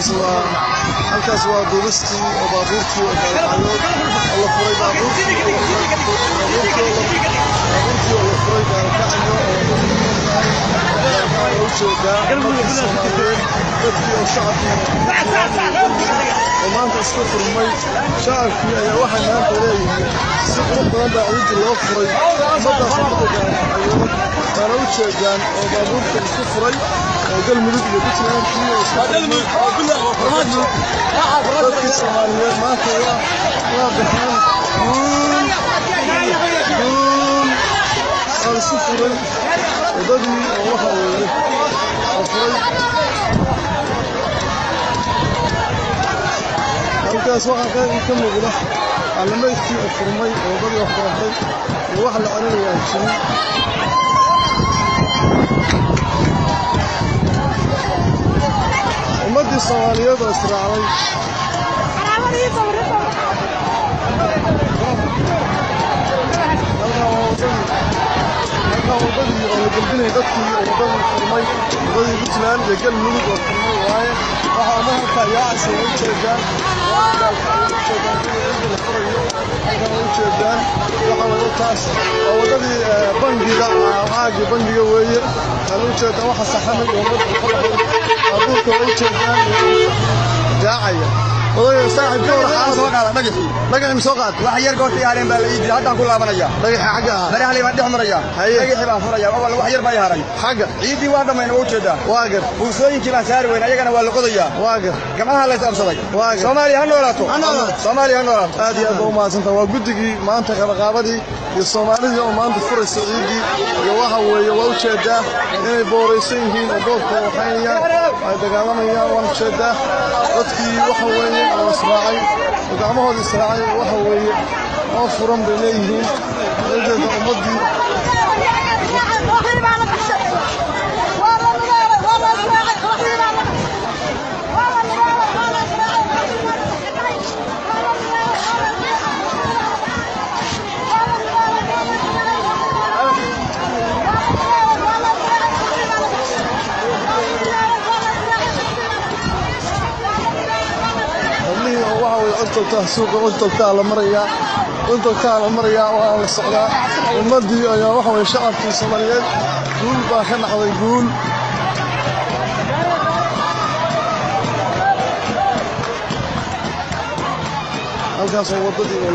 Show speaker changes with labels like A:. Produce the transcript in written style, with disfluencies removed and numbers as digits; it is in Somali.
A: Halkaas waa duubistii oo baabuurtii oo Gaalkacyood oo la furay, baabuurtii oo la furay Gaalkacyo oo u jeedaa dadkii Soomaaliyeed, dadkii oo shacabkii oo maanta isku furmay. Shacabkii ayaa waxay maanta leeyihiin si qurux badan baa ciiddii loo furay. Ummadaas ummadda Gaalkacyood baana u jeedaan oo baabuurta isku furay oo Galmudug iyo Puntland iyo isku furmay. Dadkii Soomaaliyeed maanta waa baxeen, guul guul, waa la isku furay waddadii oo waxa weeye la furay. Halkaas waxaa ka muuqda calaamaydkii oo furmay oo waddadii oo furantay iyo wax la celinaya aan jirin. Ummaddii Soomaaliyeed oo israacday. Halkan waa waddadii, halkan waddadii oo la gelbinayay dadkii oo waddadii furmay, waddadii Puntland iyo Galmudug oo furmay waaye. Waxaa umma halkaa yaacaysa way u jeedaan, waa Gaalkacyo u jeedaan kuwa ciidii la furayo. Halkan way u jeedaan waxa weeye taas waa waddadii bangiga, caagii bangiga weeye. Waxaan u jeedaan waxa saxamay iyo ummadda baabuurka way u jeedaan yaacaya. Odayga saaxiib ka war xaalad
B: soo qaada dhagaxii.
A: Dhagaxii ma soo qaad?
B: Wax yar goorta yaareen baa la ii diiday, haddaan ku laabanaya.
A: Dhagaxii xagga ahaa
B: barahley baan dhex maraya.
A: Haye.
B: Dhagaxii baan furaya, awal wax yar baa ii haray.
A: Xagga
B: ciiddii waa dhammayn, waa ujeedaa.
A: Waa gar.
B: Buusooyinkii baan saari weyn, ayagana waa la qodayaa.
A: Waa gar.
B: Gamcaha la is absaday.
A: Waa gar.
B: Soomaaliya ha noolaato.
A: Ha noolaato.
B: Soomaaliya ha noolaato.
A: Aad iyo aad baa u mahadsantaha. Waa guddigii maanta qabaqaabadii iyo Soomaalidii oo maanta furaysa ciiddii iyo waxa weeye waa ujeedaa inay booraysan yihiin oo boorka waxaynayaan, ay dagaalamayaan. Waan ujeedaa dadkii waxa weeye oo israacay oo gacmahooda israacay oo waxa weeye oo furan bay leeyihiin. Waa ujeedaa ummaddii. Hablihii oo waxa weye codtogtaa suuqa, codtogtaa la marayaa, codtogtaa la marayaa, waa la socdaa. Ummaddii ayaa waxa weye shacabkii Soomaaliyeed guul baa ka dhacday, guul. Halkaas oo waddadii oo